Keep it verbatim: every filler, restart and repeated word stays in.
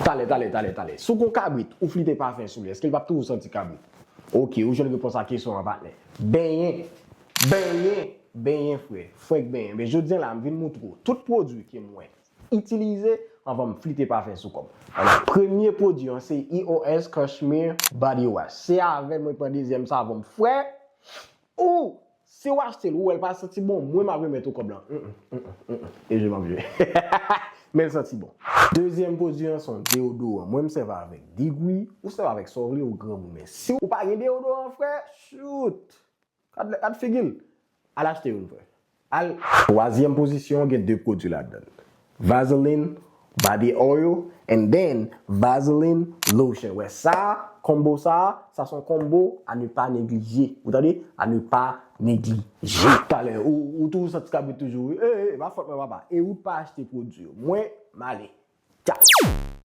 Talè, talè, talè, talè. Si w gon kabrit, ou flite pafen sou li, èske l p ap toujou santi kabrit? Oke, ou jwenn repons a kesyon an, patnè. Benyen. Benyen. Benyen, frè. Frenk benyen. Men jodi a la, m vin moutre w tout pwodui ke mwen itilize anvan m flite pafen sou kò m. Alò, premye pwodui an se E O S Cashmere Body Wash. Se avè l mwen pran dezyèm sa, bon, frè. Ou, si w achte l, ou wè l pa santi bon, mwen m ap remèt ou kòb lan. Mm, mm, mm, mm, mm. E je m ap jwe. Men l santi bon. Dezyèm pwodui an se yon deodoran. Mwen m sèvi avèk Degree, ou sèvi avèk sa w vle, ou granmoun. Men si w pa gen deodoran, frè, shoot! Gad, gad figi l. Al achte youn, frè. Al. Twazyèm pozisyon an gen de pwodui ladan l. Vaseline body oil and then Vaseline lotion. Wè sa, combo sa, sa se yon combo à ne pas négliger. Ou tande? À ne pas négliger. Talè, ou, ou toujou santi kabrit toujou, wi. E, e, e, pa fòt mwen, papa. E ou pa achte pwodui yo. Mwen, m ale. Tcha.